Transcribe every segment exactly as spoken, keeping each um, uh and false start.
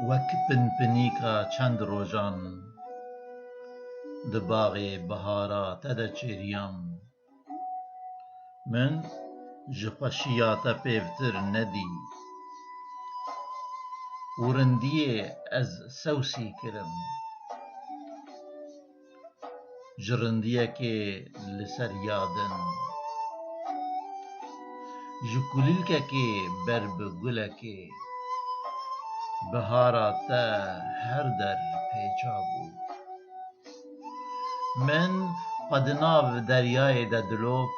Wek pinpinîka çend rojan di baxê bihara te de çêriyam. Min ji xweşiya te pêvtir nedî û rindiyê ez sewsî kirim. Ji rindiyekê li ser ya din, ji kulîlkekê ber bi gulekê, bihara te her der pêça bû. Min xwe di nav deryayê de dilop,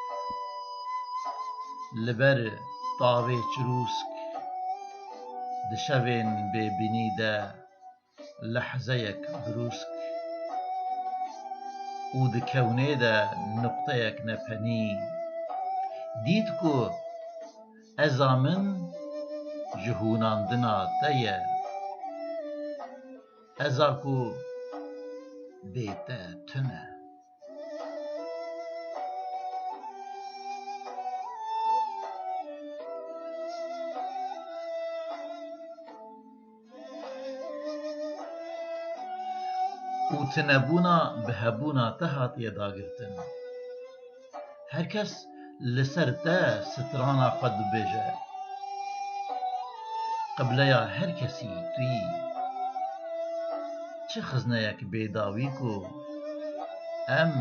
li ber tavê çirûsk, di şevên bêbînî de lehzeyek brûsk û di kewnê de nuqteyek nepenî dît ku eza min ji hûnandina te ye. Eza ku bê te tune. Û tinebûna bi hebûna te hatiye dagirtin. Her kes li ser te strana xwe dibêje. Qibleya her kesî tu yî. Çi xizneyek bêdawî ku em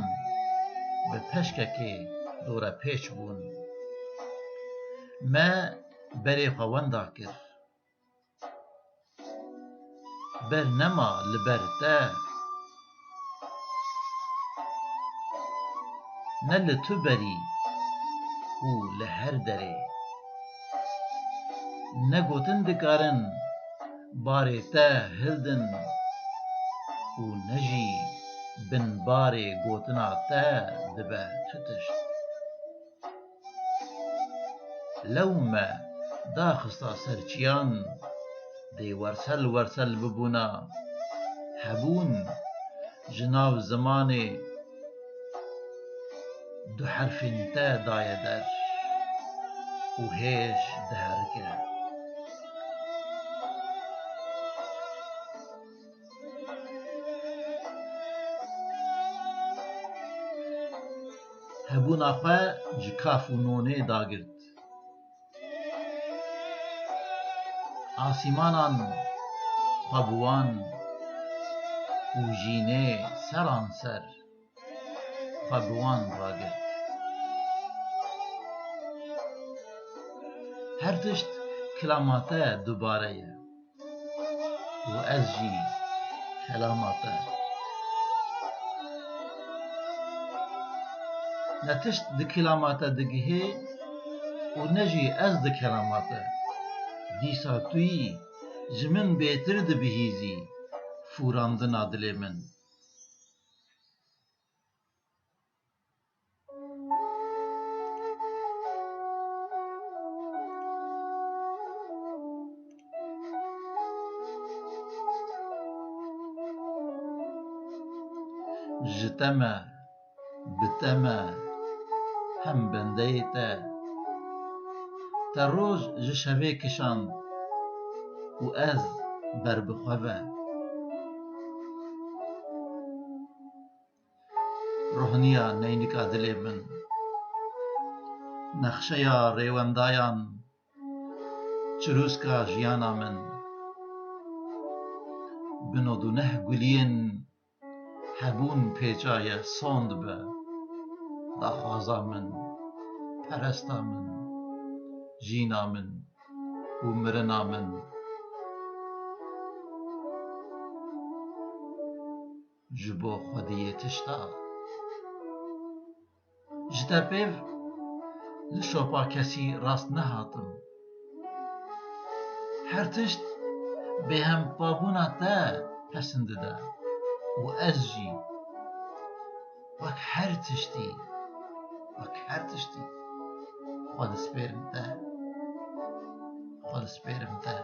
bi peşkekê dorepêç bûn. Me berê xwe wenda kir. Ber nema li ber te. Ne li tu berî û li her derê. Ne gotin dikarin barê te hildin û ne jî bin barê gotina te dibe tu tişt. Lew me daxista ser çiyan, dê wersel wersel bibûna. Hebûn ji nav zimanê du herfên te daye der û hêj diherike. Hebûna xwe ji kaf û nonê dagirt. Asîmanan xwe bi wan û jînê seran ser xwe bi wan ragirt. Her tişt kilama te dubare ye. Û ez jî kelama te. Ne tişt di kilama te digihê û ne jî ez di kelama te. Dîsa tu yî ji min bêtir dibihîzî fûrandina dilê min. Ji te me, bi te me, hem bendeyê te. Te roj ji şevê kişand û ez ber bi xwe ve. Rohniya neynika dilê min, nexşeya rêwendayan, çirûska jiyana min. Bi nod û neh guliyên hebûn pêça ye sond be daxwaza min, peresta min, jîna min û mirina min. Ji bo xwediyê tişta. Ji te pêv li şopa kesî rast nehatim. Her tişt bêhempabûna te pesin dide û ez jî wek her tiştî, wek her tiştî xwe dispêrim te, xwe dispêrim te.